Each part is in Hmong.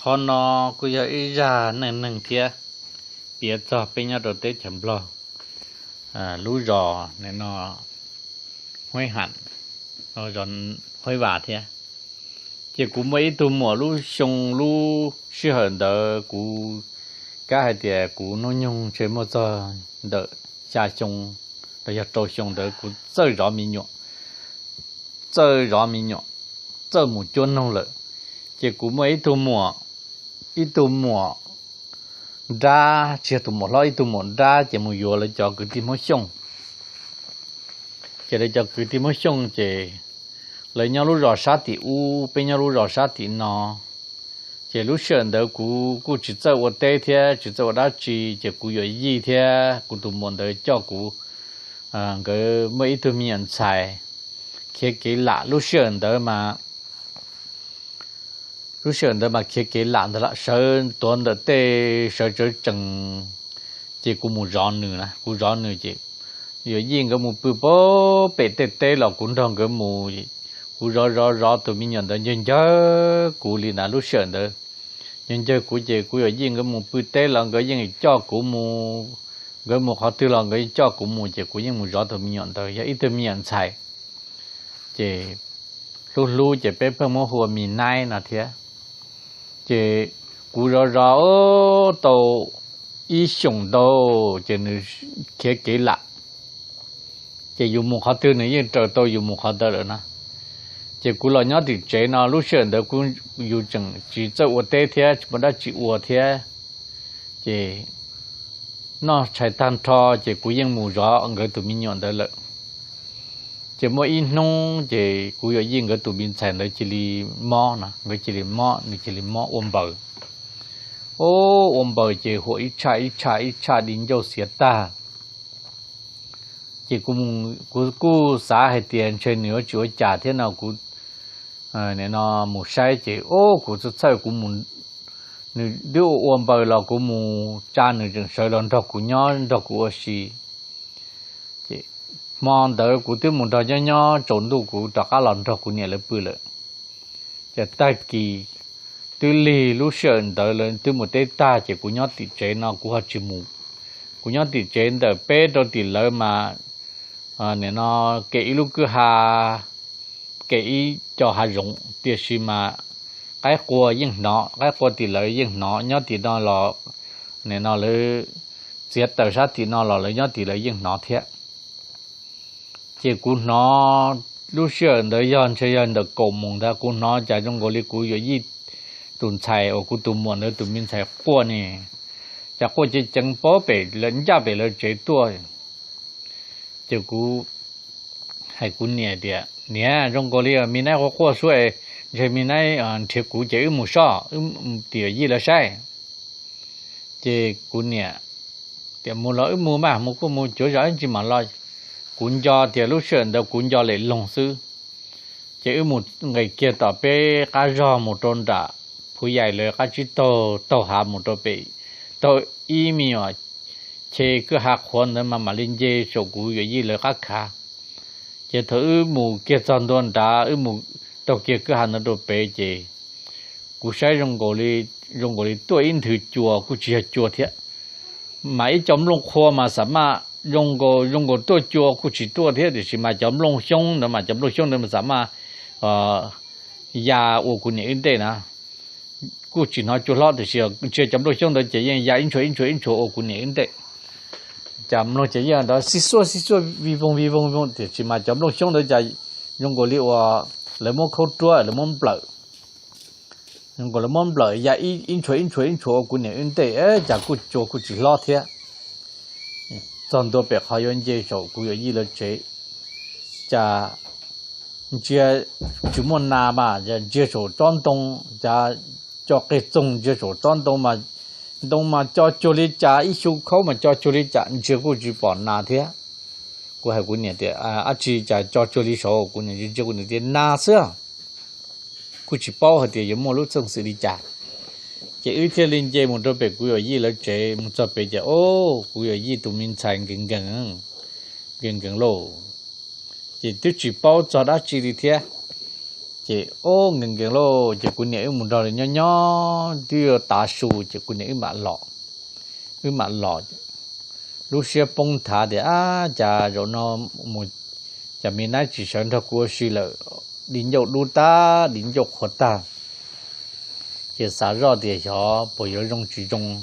Qhov no kuj yog ib zaj neej neeg thiab, piav txog peb nyob rau teb chaws Nplog, lub zos no, Huaib Ham, Huaib Vam thiab. Ces kuv muaj ib tug muam lub xyoo, lub sij hawm ntawd kuv, kab hais tias kuv hnub nyoog ntshe muaj txog ntawm xya xyoo los yog rau xyoo ntawd, kuv txawj zov me nyuam, txawj zov me nyuam, txawj mus cuab noog lawm. Ces kuv muaj ib tug muam, ib tug muam nrab, tsis yog tus muam hlob, ib tug muam nrab, ces mus yuav lawv cov kwv tij Hmoob Xyooj. Ces lawv cov kwv tij Hmoob Xyooj ces lawv nyob lub zos sab tim ub, peb nyob lub zos sab tim no. Ces lub sij hawm ntawd kuv kuj tsis txawj ua teb thiab tsis txawj ua dab tsi, ces kuv yawm yij thiab kuv tus muam ntawd coj kuv, nkawd muaj ib tug me nyuam ntxhais khiav kev lam. Lub sij hawm ntawd mas, lub sij hawm ntawd mas khiav kev lam ntag lam, sawv tuav ntawm tej, sawv tsawv tsees. Ces kuv mus zov nws na, kuv zov nws ces yawm yij nkawd mus pw pem tej teb los kuv nrog nkawd mus. Kuv zov zov zov tus me nyuam ntawd ncawg ncawg kuv li ntawd, lub sij hawm ntawd ncawg ncawg kuv, ces kuv yawm yij nkawd mus pw teb los nkawd yeej coj kuv mus, nkawd mus qhov twg los nkawd yeej coj kuv mus, ces kuv yeej mus zov tus me nyuam ntawd, yog ib tug me nyuam ntxhais. Ces hlub hlub ces peb pheej muab hu ua Mi Naib no thiab. Ces kuv zov zov tau ib xyoos ntau, ces nws khiav kev lam. Ces yus mus qhov twg nws yeej raws tau yus mus qhov ntawd lawm na. Ces kuv los nyob tim tsev no, lub sij hawm ntawd kuj yus tseem tsis txawj ua teb thiab tsis muaj dab tsi ua thiab. Ces noj tshais tag nrho ces kuv yeej mus zov nkawd tus me nyuam ntawd lawm. Ces muaj ib hnub ces kuv yawm yij nkawd tus me ntxhais ntawd cia li mob no, nkawd cia li mob, nws cia li mob ua npaws. Ua npaws ces huam ib tshaj ib tshaj ib tshaj di ncauj xiav tag. Ces kuv kuj xav hais tias ntshe nws yuav tsis ua cas thiab no, kuv nim no mus saib ces, o, kuv txhawj txhawj, kuv mus, nws twb ua ua npaws los kuv mus tsa nws tseem sawv los nrog kuv nyob nrog kuv ua si. Ces hmo ntawd kuv twb mus nrog nyob nyob tsaus ntuj kuv rov qab los nrog kuv niam lawv pw lawm. Ces tag kis twb lig lub sij hawm ntawd lawv twb mus teb tag ces kuv nyob tim tsev no kuv ho tsis mus. Kuv nyob tim tsev ntawm peb rau tim lawv mas nim no kem ib lub kwj ha, kem ib co hav zoov, tiam sis mas qaib qua yeej hnov, qaib qua tim lawv yeej hnov, nyob tim no los nim no lawv txiav taws sab tim no los lawv nyob tim lawv yeej hnov thiab. Ces kuv hnov lub sij hawm ntawd yog ntshe yog ntawm kaum moos ntag, kuv hnov cas zoo nkaus li kuv yawm yij tus ntxhais uas kuv tus muam ntawd tus me ntxhais quaj ne, cas quaj ceev ceev puag pem, ncaj pem lawv tsev tuaj. Ces kuv hais kuv niam tias, niam, zoo nkaus li Mi Naib quaj quaj suab, ntshe Mi Naib nrhiav kuv ces wb mus soj, wb mus tim yawm yij lawv saib. Ces kuv niam tias, mus los wb mus mas, mus kuj mus, cuav zam ib ntsis mam los. Kuv nco tias lub sij hawm ntawd kuv nco lem loog xwb. Ces wb mus nqes kiag tom peb qab zog mus rau nram Phuv Yaim lawv qab tsib taug, taug hav mus rau pem, taug ib me nyuam che kwj ha qhuav ntawd mas mam li nce saum kuv yawm yij lawv qab khav. Ces thaum wb mus kiag txog ntua nrad, wb mus taug kiag kwj ha ntawd rau pem ces kuv saib zoo nkaus li tuaj ib nthwv cua, kuj tsis yog cua thiab, mas ib co nplooj qhuav mas xam maj zoo nkaus, zoo nkaus tuaj cua kuj tsis tuaj thiab, tiam sis mas cov nplooj xyoob ntawd mas, cov nplooj xyoob ntawd mas xam maj ya ua kuv niam wb ntej na. Kuj tsis hnov cua hlob tiam sis ntshe cov nplooj xyoob ntawd ces yeej ya ib ntshua ib ntshua ib ntshua ua kuv niam wb ntej. Cas mloog ces yeej nrov xib xuaj xib xuaj vij voog vij voog vij voog, tiam sis mas cov nplooj xyoob ntawd cas zoo nkaus li uas lawv muab khaub ruab, lawv muab nplawm, zoo nkaus lawv muab nplawm ya ib ntshua ib ntshua ib ntshua ua kuv niam wb ntej, cas kuj cua kuj tsis hlob thiab. Txog ntua pem qhov yuav nce saum kuv yawm yij lawv tsev, cas ntsia tsis muaj nas mas, ntsia saum tsob ntoo, cas co qig txoog ntsia saum tsob ntoo mas, ntoo mas co cuag li cas, ib xyu khaub mas co cuag li cas, ntsia kuj tsis pom nas thiab. Kuv hais kuv niam tias, ab tsi cas co cuag li saud, kuv niam ntsia kuv niam tias nas xwb, kuj tsis paub hais tias yuav muaj lub txeej xwm li cas. Ces wb thiaj li nce mus rau pem kuv yawm yij lawv tsev, mus txog pem ces, o, kuv yawm yij tus me ntxhais nkees nkees, nkees nkees lauj. Ces twb tsis paub txog dab tsi li thiab. Ces ub nkees nkees lauj, ces kuv niam wb mus nrog lawv nyob nyob twb yuav tav su ces kuv niam wb mam los. Wb mam los, lub siab poob nthav tias ab cas zaum no mus, cas me nab tsis sawv nrog kuv ua si lawm, di ncauj dub tag di ncauj qhuav tag. Ces xav zoj tias xyov puas yuav zoo tsis zoo,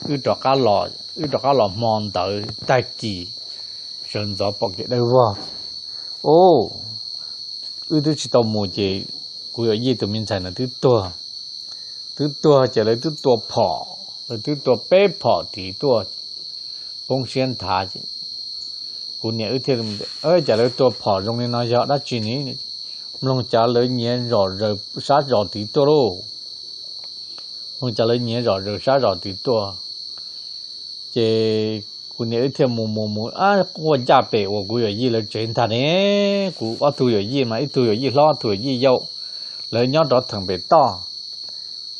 wb rov qab los, wb rov qab los hmo ntawd tag kis sawv ntxov pom kev dawb vog. Ub, wb twb tsis tau mus ces kuv yawm yij tus me ntxhais no twb tuag. Twb tuag ces lawv twb tua phom, lawv twb tua peb phom tid tuaj. Poob siab nthav, kuv niam wb thiaj, cas lawv tua phom zoo li no yog dab tsi ne? Mloog cas lawv nyiav zom zaws sab zos tid tuaj lauj. Mloog cas lawv nyiav zom zaws sab zos tid tuaj. Ces kuv niam wb thiaj mus mus mus quaj ncaj pem uas kuv yawm yij lawv tsev ntag ne. Kuv ob tug yawm yij mas ib tug yawm yij hlob ib tug yawm yij yau, lawv nyob rov theem pem toj.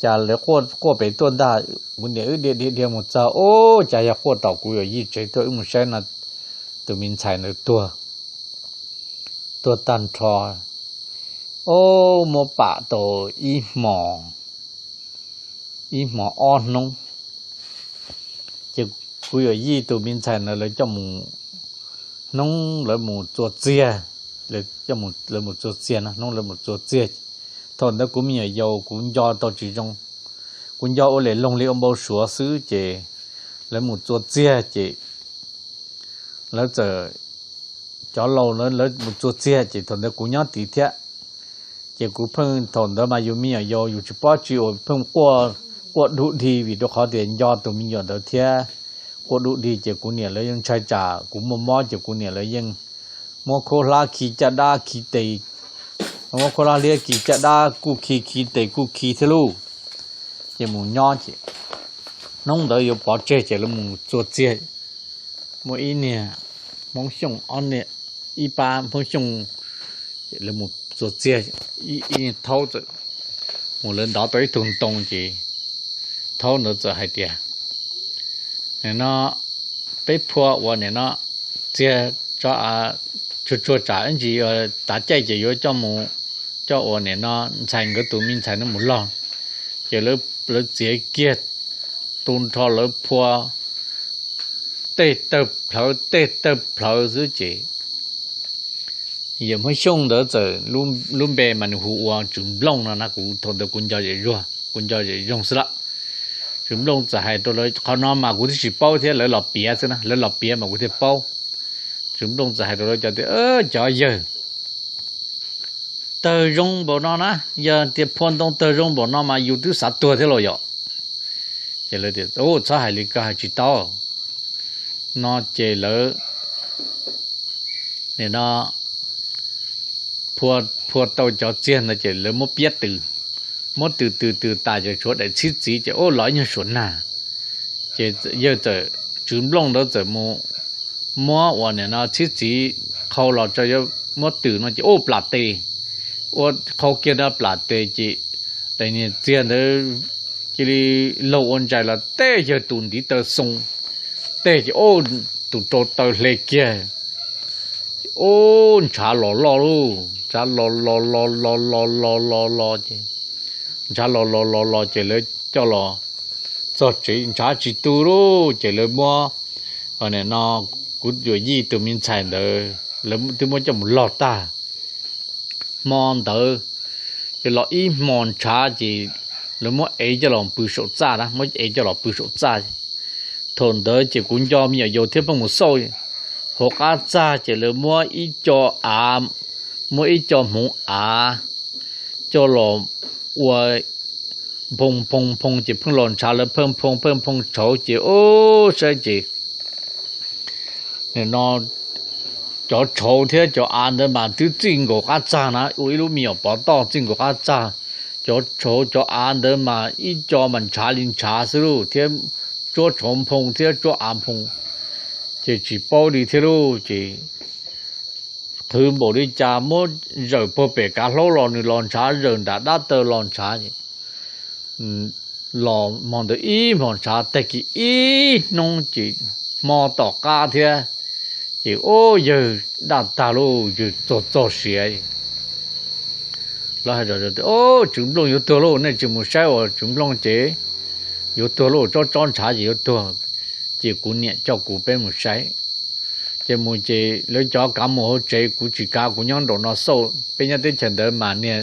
Cas lawv quaj pem tuaj ntag, kuv niam wb dhia dhia dhia mus txog, ub, cas yog quaj tom kuv yawm yij tsev tuaj. Wb mus saib no tus me ntxhais ntawd tuag, tuag tag nrho. Ub, muab pam tau ib hmo, ib hmo ob hnub. Ces kuv yawm yij tus me ntxhais ntawd lawv coj mus, hnub lawv mus txua txiag, lawv mus txua txiag no, hnub lawv mus txua txiag. Thaum ntawd kuv me nyuam yaus kuv nco tau tsis zoo, kuv nco ua li loog li ua npau suav xwb ces lawv mus txua txiag ces lawv txawm, cov laus lawv mus txua txiag ces thaum ntawd kuv nyob tid thiab. Ces kuv pheej, thaum ntawd mas yus me nyuam yaus yus tsis paub tsi uas pheej quaj dub dig vim rau qhov tias nco tus me nyuam ntawd thiab. Quaj dub dig ces kuv niam lawv yeej ntshai tsam kuv muaj mob ces kuv niam lawv yeej muab khaub hlab khi caj dab khi tes, muab khaub hlab liab khi caj dab kuj khi, khi tes kuj khi thiab lauj. Ces mus nyob ces hnub ntawd yuav pov tseg ces lawv mus txua txiag. Muaj ib niag Hmoob Xyooj, ib pab Hmoob Xyooj, lawv mus txua txiag, ib niag thaub txawm mus, lawv ntov tau ib tug ntoo ces thaub ntawd txawm hais tias, nim no peb phua uas nim no txiag tso, tsuag tsuag tsam ib ntsis tav caij ces yuav coj mus, coj uas nim no ntxhais nkawd tus me ntxhais no mus log. Ces lawv txiav kiag tu nrho lawv phua tej tawg plhawv tej tawg plhawv xwb ces yawm Hmoob Xyooj ntawd txawm, lub npe mas nws hu ua Tswv Nplooj no na, kuv thaum ntawd kuv nco zem zuag, kuv nco zem zoo xwb lawm. Tswv Nplooj txawm hais rau lawv, qhov no mas kuv twb tsis paub thiab, lawv los piav xwb na, lawv los piav mas kuv thiaj paub. Tswv Nplooj txawm hais rau lawv cov tias, cov yawg, tawg zoo npaum no na, yog tias phua ntoo tawg zoo npaum no mas yus twb xav tuag thiab los yom. Ces lawv tias, txhob hais li ko, hais tsis tau. No ces lawv nim no phua tau cov txiag ntawd ces lawv muab piab tws, muab tws tws tws tas ces tshuav daim txhib txiv ces ub los ib nyuag suam nag. Ces yawg txawm, Tswv Nplooj ntawd txawm mus muab uas nim no txhib txiv qhau los tso yuav muab tws no ces ub plam tes, ua qhau kiag no plam tes ces daim niag txiag ntawd cia li laug ua ntsais los tej yawg tus ntiv taw xoo, tej ces ub tus rau taw hle kiag. Ub ntshav los loj lauj, ntshav los los los los los los los los ces ntshav los los los los ces lawv coj los txog tsev ntshav tsis tu lauj ces lawv muab, nim no kuv yawm yij tus me ntxhais ntawd lawv twb muab coj mus log tag. Hmo ntawd ces los ib hmos ntshav ces lawv muab ev coj los pw saum txaj na, muab ev coj los pw saum txaj. Thaum ntawd ces kuv nco me nyuam yaus thiab pheej mus xauj, hauv qab txaj ces lawv muab ib co av, muab ib co hmoov av coj los ua nphoo nphoo nphoo ces pheej los ntshav, lawv pheej nphoo pheej nphoo tshauv ces ub saib ces nim no cov tshauv thiab cov av ntawd mas twb txij nkaus qab txaj na, ua ib lub me nyuam pov toj txij nkaus qab txaj. Cov tshauv cov av ntawd mas ib co mas ntshav li ntshav xwb lauj, thiab tsuab tshauv nphoo thiab tsuab av nphoo, ces tsis paub li thiab lauj. Ces qhwv npaum li cas muab zawm puag pem kav hlaub los nws los ntshav, zawm nram dab taw los ntshav. Los hmo ntawd ib hmos ntshav, tag kis ib hnub ces hmo tom qab thiab, ces ub yawg daj tag lauj, yawg txog txog siav. Lawv hais zom zaws tias, Tswv Nplooj yuav tuag lauj, nej tsis mus saib uas Tswv Nplooj ces yuav tuag lauj, tsob tsob ntshav ces yuav tuag. Ces kuv niam coj kuv peb mus saib. Ces mus ces lawv cov kav mus hauv tsev, kuv tsis kav, kuv nyob nraum no xauj. Peb nyob teb chaws ntawd mas niag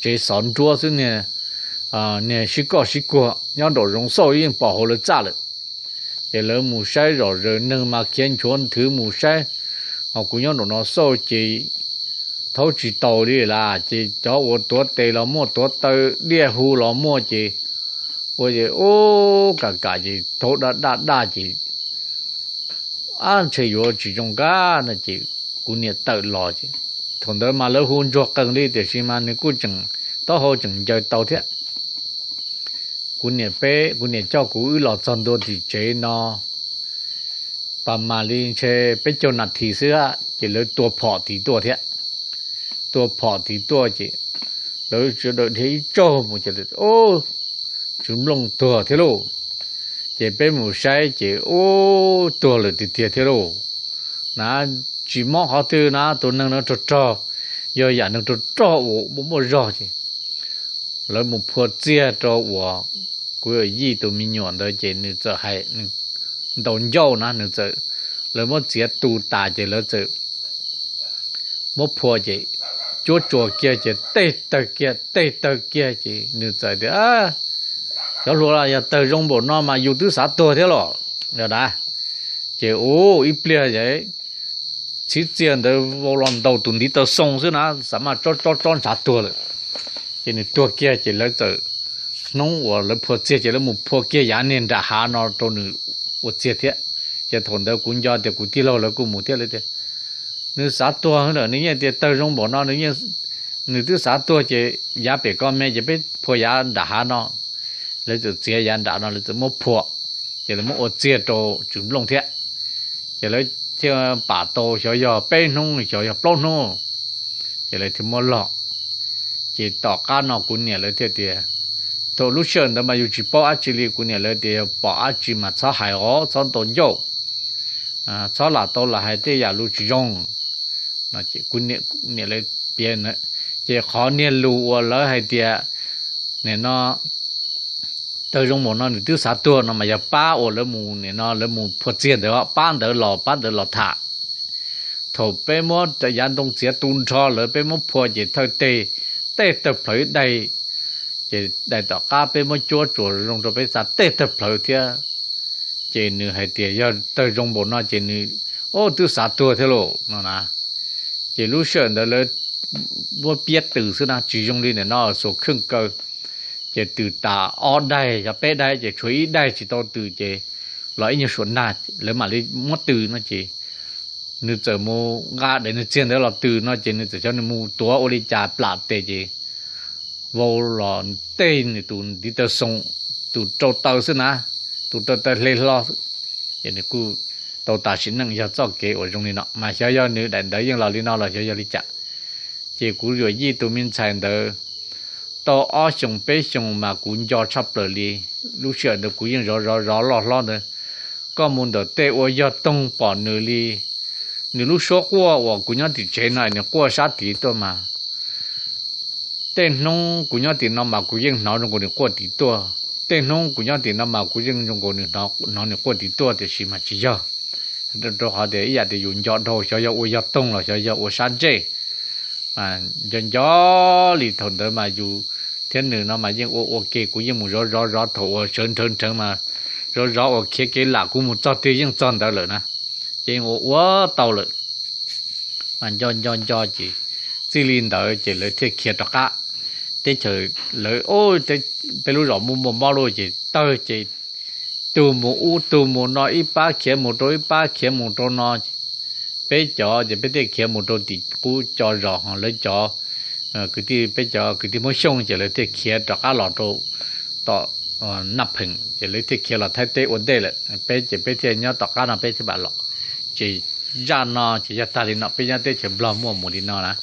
tsev xov nruab xwb, niag sib koj sib kuag, nyob nraum zoov xauj yeej pom hauv lawv txaj lawm. Ces lawv mus saib zom zaws, neeg mas khiav nchuav nthwv mus saib, ho kuv nyob nraum no xauj ces thaub tsis taus li las. Ces cov uas tuav tes los muaj, tuav taw diaj hu los muaj, ces ua ces ub, kam kam ces thaub daj daj daj ces, ab, ntshe yuav tsis zoo nkauj no ces kuv niam tawm los ces, thaum ntawd mas lawv hu ntsuag qees li tiam sis mas nws kuj tseem, taub hau tseem ncaws tau thiab. Kuv niam peb, kuv niam coj kuv wb los txog ntua tim tsev no, pas mam li ntshe peb caug nas this xwb ces lawv tua phom tid tuaj thiab. Tua phom tid tuaj ces lawv sawv daws dhia ib tsaug mus ces, Tswv Nplooj tuag thiab lauj. Ces peb mus saib ces ub, tuag lawm tiag tiag thiab lauj. Na, tsis mob qhov twg na, tus neeg no rog rog, yog yam neeg rog rog uas muaj muaj zog ces lawv mus phua txiag rau uas kuv yawm yij tus me nyuam ntawd ces nws txawm hais, ntaus ncauj na, nws txawm, lawv muab txiav tu tas ces lawv txawm muab phua ces cuab tsuas kiag ces tej tawg kiag tej tawg kiag ces nws txawm tias, Cov hluas, yog tawg zoo npaum no mas yus twb xav tuag thiab los, yog na. Ces ub, ib pliag ces txhiv txiag ntawd vau los ntaus tus ntiv taw xoo xwb na, xav mas tsob tsob tsob ntshav tuag lawm. Ces nws tuag kiag ces lawv txawm, hnub uas lawv phua txiag ces lawv mus phua kiag yav niag nram hav no rau nws ua txiag thiab. Ces thaum ntawd kuv nco tias kuv tij laug lawv kuj mus thiab, lawv tias, Nws xav tuag lawm, nws yeej tias tawg zoo npaum no, nws yeej, nws twb xav tuag ces yav pem ko me ces peb phua yav nram hav no. Lawv txawm txiav yav nram no, lawv txawm muab phua, ces lawv muab ua txiag rau Tswv Nplooj thiab. Ces lawv thiaj pam tau xyov yog peb hnub xyov yog plaub hnub, ces lawv thiaj muab log. Ces tom qab no kuv niam lawv thiaj tias, thaum lub sij hawm ntawd mas yus tsis paub dab tsi li, kuv niam lawv tias yog pom dab tsi mas txhob hais os, txhob ntaus ncauj, txhob lam tau lam hais tej yam lus tsis zoo. Kuv niam lawv piav, ces qhov niag lus uas lawv hais tias, nim no tawg zoo npaum no nws twb xav tuag no mas yog pab uas lawv mus, nim no lawv mus phua txiag ntawd, pab ntawd los, pab ntawd los tham. Thaum peb muab yav ntoo txiav tu nrho lawm, peb muab phua ces thawj teg tej tawg plhawv ib daim, ces daim tom qab peb muab cuab tsuas zoo rau peb txav tej tawg plhawv thiab. Ces nws hais tias yog tawg zoo npaum no ces nws, o, twb xav tuag thiab lauj no na. Ces lub sij hawm ntawd lawv muab piab tws xwb na, tsis zoo li nim no xuas kheej kaw. Ces tws tas ob daim, yog peb daim ces tshuav ib daim tsis tau tws ces los ib nyuag suam nag lawv mam li muab tws no ces nws txawm mus nqa daim niag txiag ntawd los tws no ces nws txawm xyov nws mus tuav ua li cas plam tes ces vau los tej nws tus ntiv taw xoo, tus rau taw xwb na, tus rau taw hle hlo xwb. Ces nws kuj tau tas sim neej yog txoj kev uas zoo li no, mas xyov yog nws daim ntawd yeej los li no los xyov yog li cas. Ces kuv yawm yij tus me ntxhais ntawd tau ob xyoos peb xyoos mas kuv nco tshaj plaws li. Lub sij hawm ntawd kuv yeej zov zov zov loj hlob ntawd, koj mus ntawm tej ua yog toog pom nws li. Nws lub suab quaj uas kuv nyob tim tsev no nws quaj sab tid tuaj mas tej hnub kuv nyob tim no mas kuv yeej hnov zoo nkaus nws quaj tim tuaj, tej hnub kuv nyob tim no mas kuv yeej zoo nkaus nws hnov nws quaj tim tuaj, tiam sis mas tsis yog. Rau qhov tias ib yam tias yus nco dhau, xyov yog ua yog toog los xyov yog ua sab ntsej. Nco nco li thaum ntawd mas yus thiab nws no mas yeej ua ua ke, kuv yeej mus zov zov zov thaum uas sawv nrhawv nrhawv mas zov zov uas khiav kev lam kuv mus txog twg yeej txog ntawd lawm na, ces yeej ua ua tau lawm. Mas nco nco nco ces txij li ntawd ces lawv thiaj khiav rov qab. Teb chaws lawv, peb lub zos muaj muaj mob luj ces tawg ces tug mus ub tug mus no, ib pab khiav mus rau ib pab khiav mus rau no. Peb cov ces peb thiaj khiav mus rau tim qub co zos, ho lawv cov kwv tij, peb cov kwv tij Hmoob Xyooj ces lawv thiaj khiav rov qab los rau tom Naj Pheem ces lawv thiaj khiav los Thaib teb ua ntej lawm. Peb ces peb thiaj nyob tom qab no peb thiaj mam los. Ces zaj no ces yog tag li no, peb nyob teb chaws Nplog muaj mus li no na.